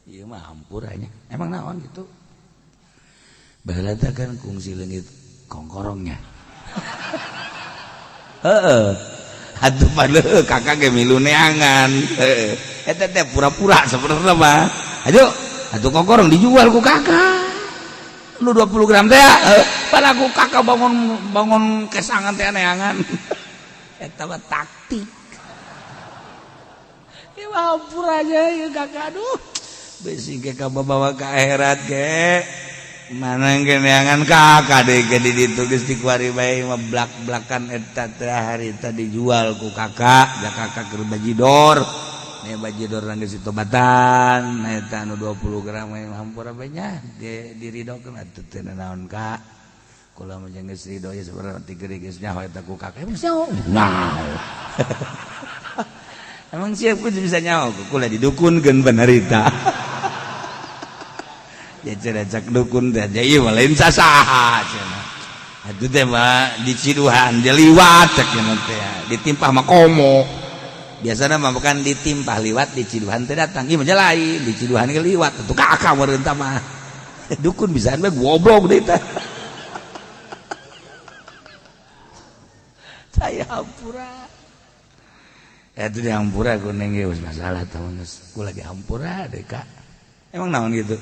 [SPEAKER 2] Ieu mah hampura nya. Emang naon gitu? Baheula teh kan kungsi leungit kongkorongnya. Heeh. Atuh padahal kakak ge milu neangan. Heeh. Eta teh pura-pura sebenarnya mah. Aduh, atuh kongkorong dijual ku kakak. Nu 20 gram teh padahal ku kakak bangun bangun kesangan teh neangan. Eta mah taktik. Ieu mah hampura aja ieu kakak aduh. Besi ge kabawa ka akhirat ge. Mana ge neangan kakak deui ge di ditu geus dikuari bae mah blak-blakan eta teh harita dijual ku kakak, ja kakak keur bajidor. Nih bajidor geus ditobatan, eta anu 20 gram mah hampura bae nya diridokeun atuh teu naon kak. Kula mah jeung geus ridho ya sebenarnya ti geuring geus nyaho eta ku kakak. Emang nyaho? Nah. Emang siap ku bisa nyaho kula didukunkeun bener eta. Ya cenah cak dukun teh ieu mah lain sasaha cenah. Atuh teh mah diciduhan dia liwat cek cenah teh. Ditimpah mah komo. Biasana mah bukan ditimpah liwat diciduhan teh datang. Ieu mah lain diciduhan ge liwat atuh kakak meureun tah mah. Dukun bisaan bae goblok deui teh. Saya hampura. Itu di hampura kuning ge masalah tahun geus. Ku lagi hampura deh kak. Emang naon gitu?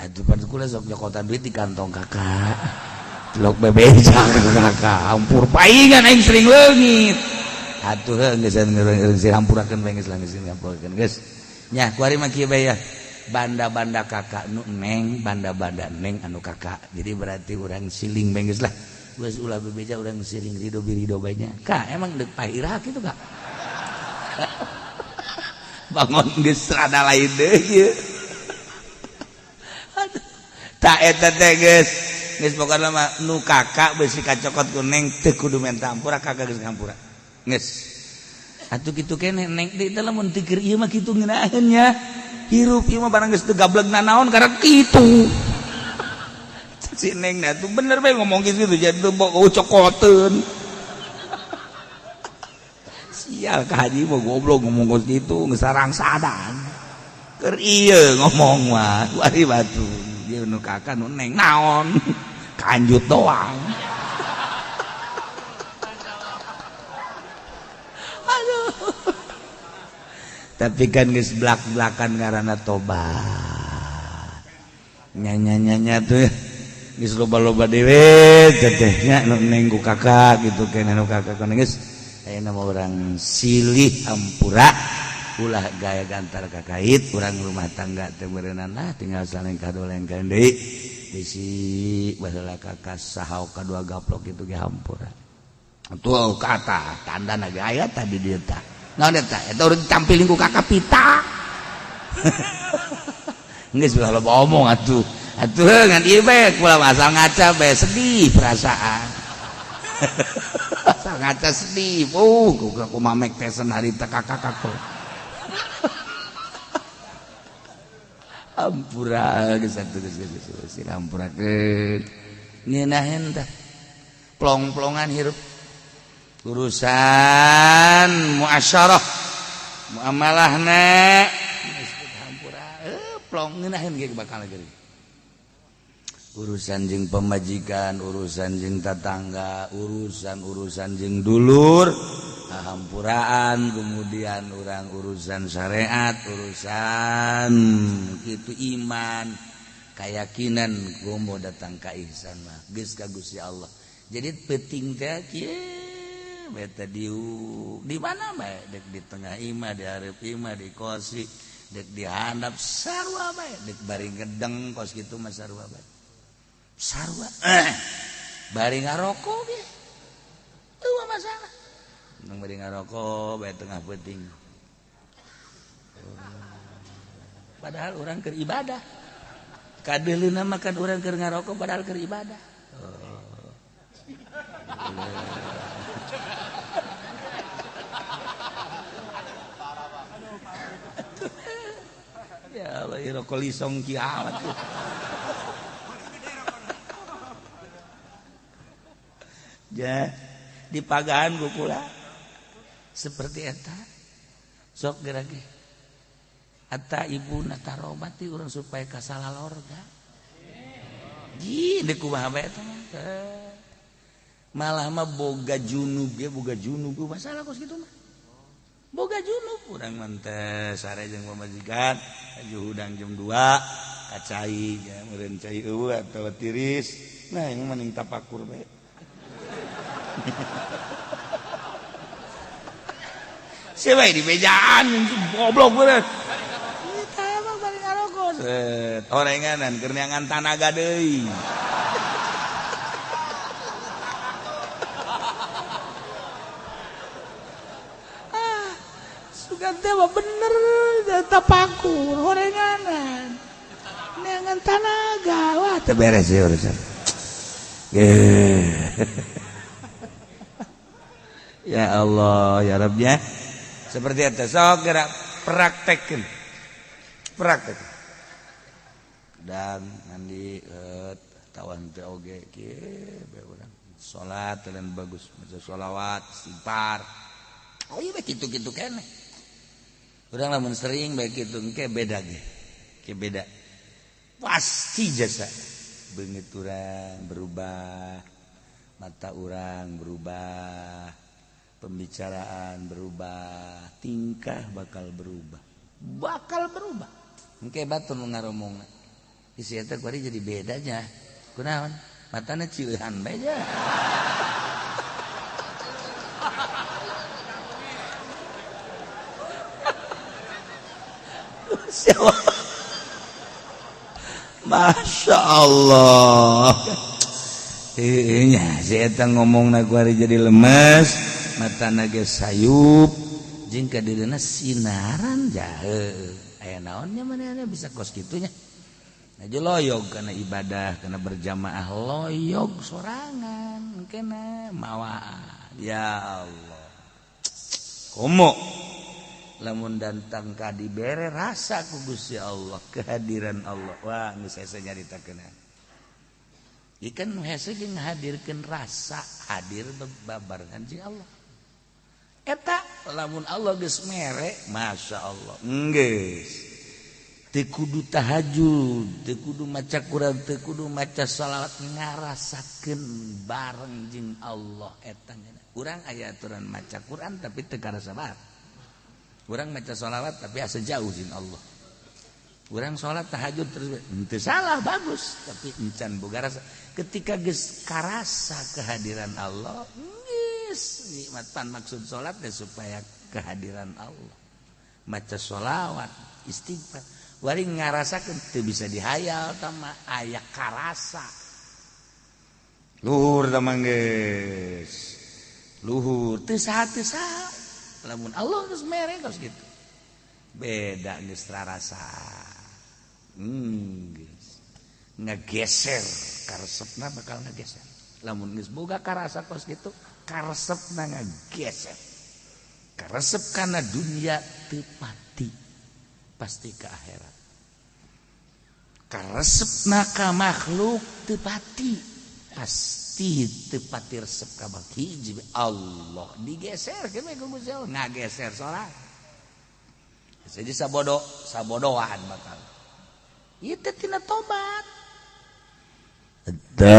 [SPEAKER 2] Aduh pada kula sok nyokotan duit di kantong kakak. Tilok bebeja kakak. Hampur paingan aing sering leungit. Atuh heuh geus geus hampurakeun bae geus lah geus hampurakeun geus. Nya kuari mah kieu bae ya. Banda-banda kakak nu neng, banda-banda neng anu kakak. Jadi berarti urang siling bae geus lah. Geus ulah bebeja urang siling ridho birido bae nya. Kak emang deuk pahira kitu kak. Bangun geus rada lain deui ieu. Tak eta teh geus geus pokona mah nu kakak beusi kacokot ku neng teu kudu menta hampura kakak geus ngampura. Geus. Atuh kitu keneh neng deui teh lamun teu keur ieu mah kitu ngeunaheun nya. Hirup ieu mah barang geus teu gableg nanaon karek kitu. Si neng na tuh bener bae ngomong gitu jadi teu cokoteun. Sial ka haji mah goblok ngomong kos kitu geus sarangsadan. Keur ieu ngomong mah kuari batu. Dia nu kakak nu neng naon kanjut doang. Aduh. Tapi kan geus blak-blakan ngaranna tobat. Nya-nya-nya tuh geus loba-loba dewe teteh nya nu neng ku kakak gitu keneh nu kakak kana geus ayeuna mah urang silih hampura ulah gaya gantar kakait urang rumah tangga teh meureunana lah tinggal saling kadolengkeun deui bisi baheula kakak sahau kadua gaplok kitu ge hampura. Tuh kata tandana ge aya tadi dieu tah. Naon eta? Eta urang ditampiling ku kakak pita. Geus ulah loba omong atuh. Atuh ngan ieu bae kula asal ngaca bae sedih perasaan. Ngaca sedih. Kumaha Mike Tyson harita kakak-kakak. Ampura geus atuh geus ampurakeun. Ngeunaheun tah. Plong-plongan hirup. Urusan muasyarah muamalahna geus hampura plong ngeunaheun ge bakal geuring. Urusan jeung pemajikan, urusan jeung tetangga, urusan-urusan jeung dulur, hampuraan, kemudian orang urusan syariat, urusan itu iman, keyakinan komo datang ka ihsan mah geus ka Gusti Allah. Jadi penting teh kieu beta diu di mana bae dek di tengah imah, di hareup imah, di kosi, dek di handap sarua bae, dek bari ngedeng kos kitu mah sarua bae. Sarua bari ngarokok ge eueuh masalah. Nang bari ngarokok bae tengah peuting. Padahal urang keur ibadah. Kadeuleuna mah kan urang keur ngarokok padahal keur ibadah. Ya Allah, rokok lisong kiamat. Ja, di pagahan gua seperti eta sok geura ge eta ibu na tarobati urang supaya kasalah lorga. Ji deuk kumaha bae eta mah. Malah mah boga junub ge boga junub masalah kos kitu mah. Boga junub urang mah teh sare jeung pamajikan aju hudang jam 2 kacai ja meureun cai eueuh atawa tiris. Nah yang mending tapakur bae. Siapa di bejaan goblok bener. Kita emang bari ngarokok. Set orenganan keur neangan tanaga deui. Ah, sugan teh mah bener tapakur orenganan. Neangan tanaga. Wah, teu beres ya urusan. Ya Allah, ya Rabb ya. Seperti itu, sok gerak praktekin. Praktek. Dan mandi tawan teh oge kieu bae urang. Salat dan bagus, maca sholawat, istighfar. Oh iya bae kitu-kitu keneh. Urang lamun sering bae kitu engke beda ge. Ke beda. Pasti jasa beungeut urang berubah, mata urang berubah, pembicaraan berubah, tingkah bakal berubah. Bakal berubah. Engke batur nu ngaromongna. Isi eta kuari jadi bedanya. Kunaon? Matana cieuhan bae nya. Masya Allah. Nya si eta ngomongna kuari jadi lemes, matana ge sayup, jeung kadeuleuna sinaran jahe. Aya naonnya manehna bisa kos kitunya. Aja loyog karena ibadah, karena berjamaah loyog sorangan kena mawaan. Ya Allah. Komo lamun datang ka dibere rasa ku Gusti Allah, kehadiran Allah. Wah, geus hese nyaritakeun. Ieu kan nu hese ge ngahadirkeun rasa hadir babarengan jeung Allah. Eta lamun Allah geus mere, Masya Allah. Geus. Teu kudu tahajud, teu kudu maca Quran, teu kudu maca shalawat, ngarasakeun bareng jeung Allah eta. Urang aya aturan maca Quran tapi teu karasa bae. Urang maca sholawat tapi asa jauh jeung Allah. Urang sholat tahajud terus henteu salah bagus, tapi encan boga rasa. Ketika geus karasa kehadiran Allah, geus nikmat pan maksud sholat teh supaya kehadiran Allah. Maca sholawat, istighfar, wari ngarasakeun teu bisa dihayal tama aya karasa. Luhur tah mah geus. Luhur teu saha teu saha. Lamun Allah geus mere geus kitu. Beda geus rarasa. Geus. Ngageser karesepna bakal ngageser. Lamun geus boga karasa kos kitu, karesepna ngageser. Karesep kana dunia teu pati, pasti ke akhirat. Karesepna ka makhluk teu pati, pasti teu pati resep ka hiji Allah. Digeser ke ku Gusti Allah, ngageser sorangan. Jadi sabodo sabodoan bakal. Ieu teh tina tobat.
[SPEAKER 1] Taibun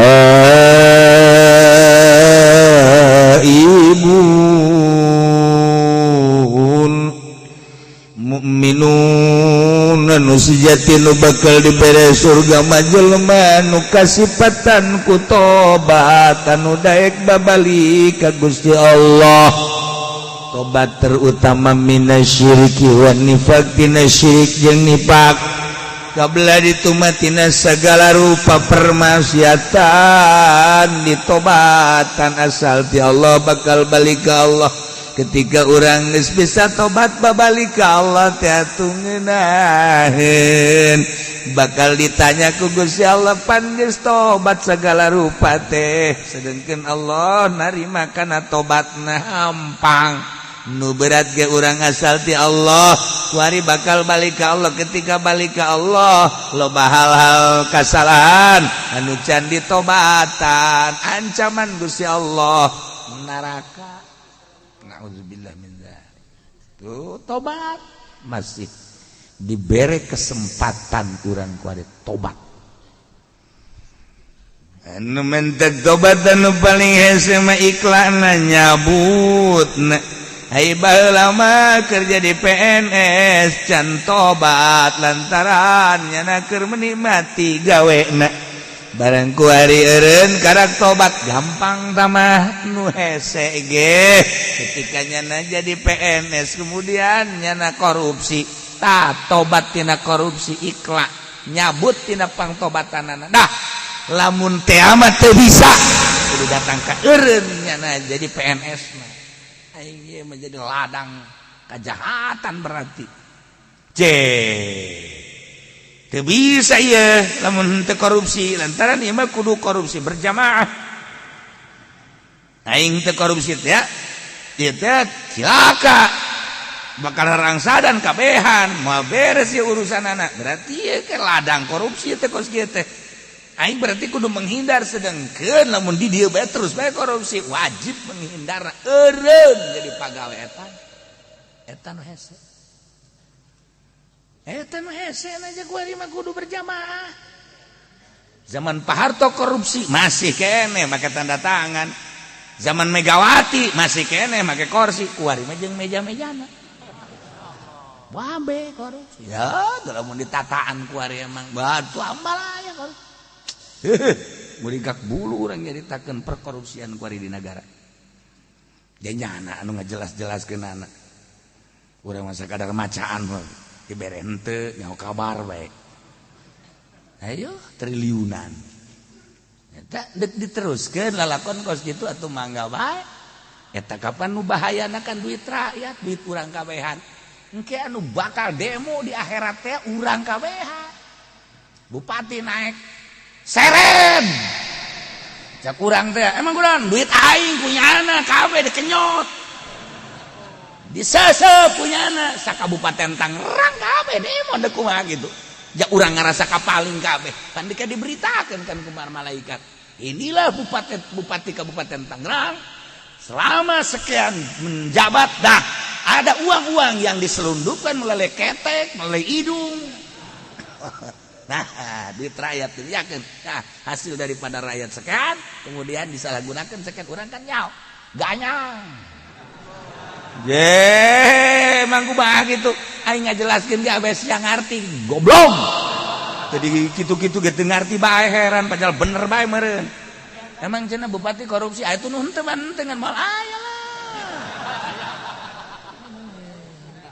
[SPEAKER 1] mukminun nu sejati nu bakal dibere surga mah jelema nu kasipatan ku tobat anu daek babalik ka Gusti Allah. Tobat terutama minasyiriki wan nifaq, tina syirik jeung nifak. Kabla ditumatina segala rupa permaksiatan ditobatan asal ti Allah bakal balik ke Allah. Ketika orang geus bisa tobat babalik ke Allah teh atuh ngeunaheun bakal ditanya ku Gusti Allah, pan geus tobat segala rupa teh, sedangkan Allah narima kana tobatna hampang. Nu berat ge urang asal ti Allah kuari bakal balik ke Allah. Ketika balik ke Allah loba hal-hal kasalahan anu can ditobatan, ancaman Gusti Allah neraka. Nauzubillah min dzalik. Tuh tobat masih diberi kesempatan urang kuari tobat. Anu mentek tobat anu paling hese mah iklanna nyabut. Hai baheula mah kerja di PNS can tobat lantaran nyana keur menikmati gawena. Barang kuari eureun karak tobat gampang tamah nu hese ge. Ketika nyana jadi PNS kemudian nyana korupsi, tah tobat tina korupsi ikhlas nyabut tina pangtobatanana. Dah lamun teh amat teu bisa kudu datang ka eureun nyana jadi PNS mah. Aing ieu menjadi ladang kejahatan berarti. C. Teu bisa ieu lamun teu korupsi lantaran ieu mah kudu korupsi berjamaah. Aing teu korupsi teh ieu teh cilaka. Bakal rangsadan kabehan moal beres ieu urusanana. Berarti ieu ke ladang korupsi teh kos kieu teh. Aing berarti kudu menghindar, sedangkan lamun di dieu bae terus bae korupsi wajib menghindar eureun jadi pagawe eta. Eta nu hese. Eta nu hese aja kuari mah kudu berjamaah. Zaman Pak Harto korupsi masih kene make tanda tangan. Zaman Megawati masih kene make kursi, kuari mah jeung meja-mejana. Wabe korupsi. Ya, lamun ditataan kuari emang batu ambalaya korupsi. Muligak bulu orang nyaritakeun perkorupsian kuari di negara. Janyana anu ngajelas-jelaskeun anak. Urang mah sakadar macaan dibere henteu nyaho kabar bae. Ayo triliunan. Eta deuk diteruskeun lalakon kos kitu atuh mangga bae. Eta kapan nu bahayana kan duit rakyat, duit urang kabehan. Engke anu bakal demo di akhirat teh urang kabehan. Bupati naik seren cak kurang teh emang kurang duit aing punya anak kabeh dikenyot disesep punya anak sakabupaten Tangerang kabeh demo dek kumaha gitu ja urang ngarasa kapaling kabeh kan dika diberitakeun kan kumar malaikat inilah bupati kabupaten Tangerang selama sekian menjabat dah ada uang-uang yang diselundupkan melalui ketek melalui hidung. Nah, duit rakyat itu yakin. Nah, hasil daripada rakyat sekian, kemudian disalahgunakan sekian orang kan nyaw, ganyang. Je, emang kumaha gitu. Aing ngajelaskeun ge abes yang ngarti, goblok. Jadi kitu-kitu ge teu ngarti bae heran padahal bener bae meureun. Emang cenah bupati korupsi, aya tuh nu henteu mah henteu ngan moal aya lah.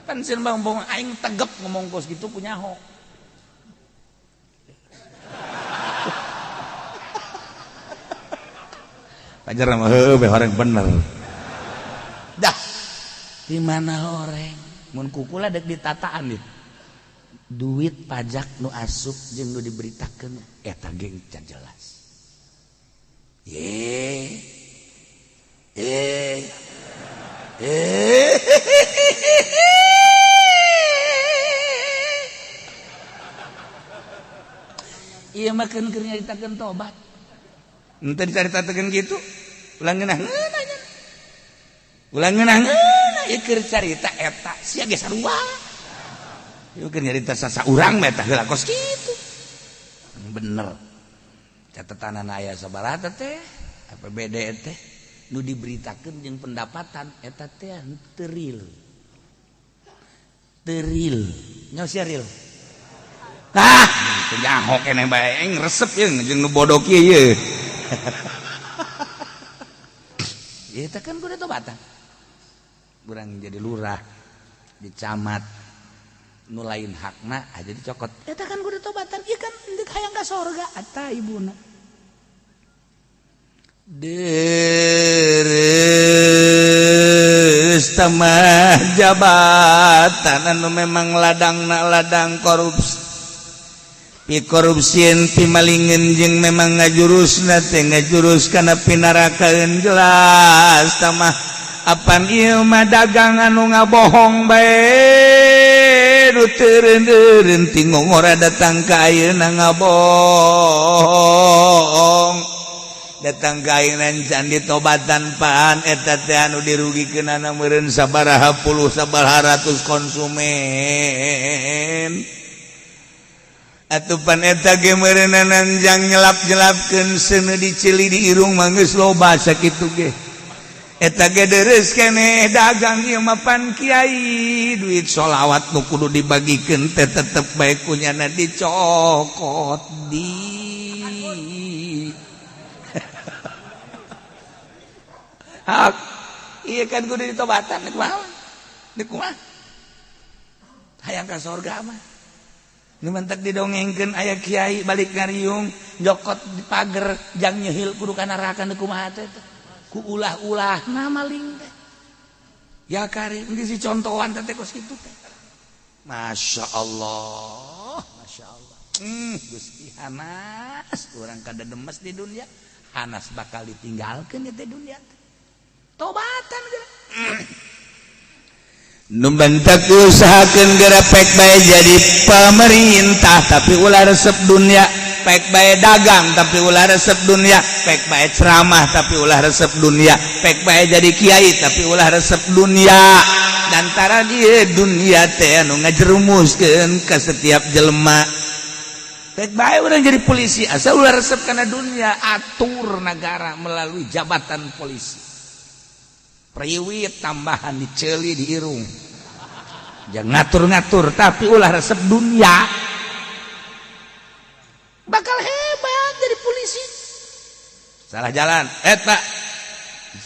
[SPEAKER 1] Pan sieun bang aing tegep ngomong kos kitu punyaho. Pajar mah heueuh orang bener. Dah. Di mana orang mun kukula dek ditataan nih. Duit pajak nu asup jeung nu diberitakeun eta ge can jelas.
[SPEAKER 2] Ye eh eh, iya mah keur nyaritakeun tobat. Henteu dicaritakeun kitu, ulah ngeunah-ngeunah nya. Ulah ngeunah-ngeunah ieu keur carita eta sia ge sarua. Ieu keur nyarita sasaurang mah eta heula kos kitu. Bener. Catatanana aya sabaraha teh APBD teh nu diberitakeun jeung pendapatan eta teh teu real. Teu real. Nyaho sia real. Ah, teu nyaho keneh bae aing resep ye jeung nu bodoh kieu ye. Eta kan kudu tobatan. Urang jadi lurah, di camat, nu lain hakna aja dicokot. Eta kan kudu tobatan, ieu kan deuk hayang ka sorga eta ibuna. Deres tamah jabatan anu memang ladangna ladang korupsi. Pi korupsieun pi malingeun jeung memang ngajurusna teh ngajurus kana pinarakaeun jelas tamah apan ieu mah dagang anu ngabohong bae nu teureun-eureun ti ngongora datang ka ayeuna ngabohong datang ka ayeuna can ditobatan pan eta teh anu dirugikeunana meureun sabaraha puluh sabaraha ratus konsumen. Atupan eta ge meureunana jang nyelap-nyelapkeun seuneu diceli di irung mah geus loba sakitu ge. Eta ge deres keneh dagang ieu mah pan kiai duit sholawat nu kudu dibagikeun teh tetep bae kunyana dicokot di hak. Iya kan kudu ditobatan kumaha? Kumaha? Hayang ka sorga mah. Nu mentek didongengkeun aya kiai balik ngariung jokot di pager jang nyehil kudu ka neraka nu kumaha teh ku ulah-ulah na maling teh. Ya karim geus dicontohan teh kos kitu teh. Masya Allah, Masya Allah. Gusti hanas urang kada demes di dunia, hanas bakal ditinggalkeun di dunia teh. Tobatan geura. Nu bentak usahakeun geura pek bae jadi pemerintah tapi ulah resep dunia, pek bae dagang tapi ulah resep dunia, pek bae ceramah tapi ulah resep dunia, pek bae jadi kiai tapi ulah resep dunia. Dantara dia dunia teh anu ngajerumuskeun ka setiap jelema. Pek bae urang jadi polisi asal ulah resep kana dunia, atur negara melalui jabatan polisi. Priwit tambahan diceli di irung jangan ngatur-ngatur tapi ulah resep dunia bakal hebat jadi polisi. Salah jalan pak,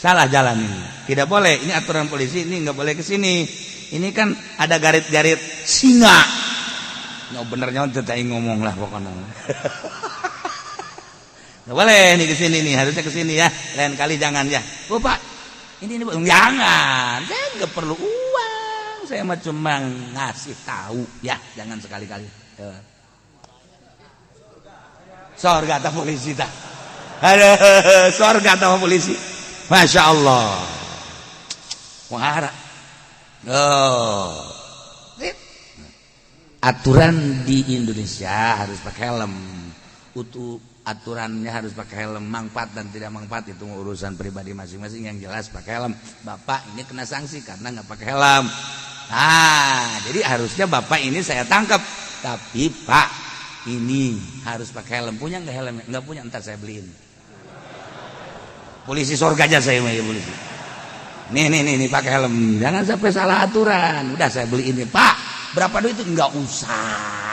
[SPEAKER 2] salah jalan ini tidak boleh, ini aturan polisi ini nggak boleh ke sini, ini kan ada garit-garit singa. Nggak benernya tetap ngomong lah pokoknya. Nggak boleh nih ke sini nih, harusnya ke sini ya, lain kali jangan ya. Oh pak, ini jangan, saya nggak perlu uang, saya mah cuma ngasih tahu ya, jangan sekali-kali. Sorga atau polisi tak? Aduh, sorga atau polisi? Masya Allah. Wahara. Oh. Aturan di Indonesia harus pakai helm. Utuh aturannya harus pakai helm, manfaat dan tidak manfaat itu urusan pribadi masing-masing, yang jelas pakai helm. Bapak ini kena sanksi karena nggak pakai helm. Nah, jadi harusnya bapak ini saya tangkap. Tapi pak, ini harus pakai helm. Punya nggak helm? Nggak punya, ntar saya beliin. Polisi sorga aja saya mah ya polisi. Nih nih nih, nih pakai helm. Jangan sampai salah aturan. Udah saya beliin nih, Pak. Berapa duit itu? Nggak usah.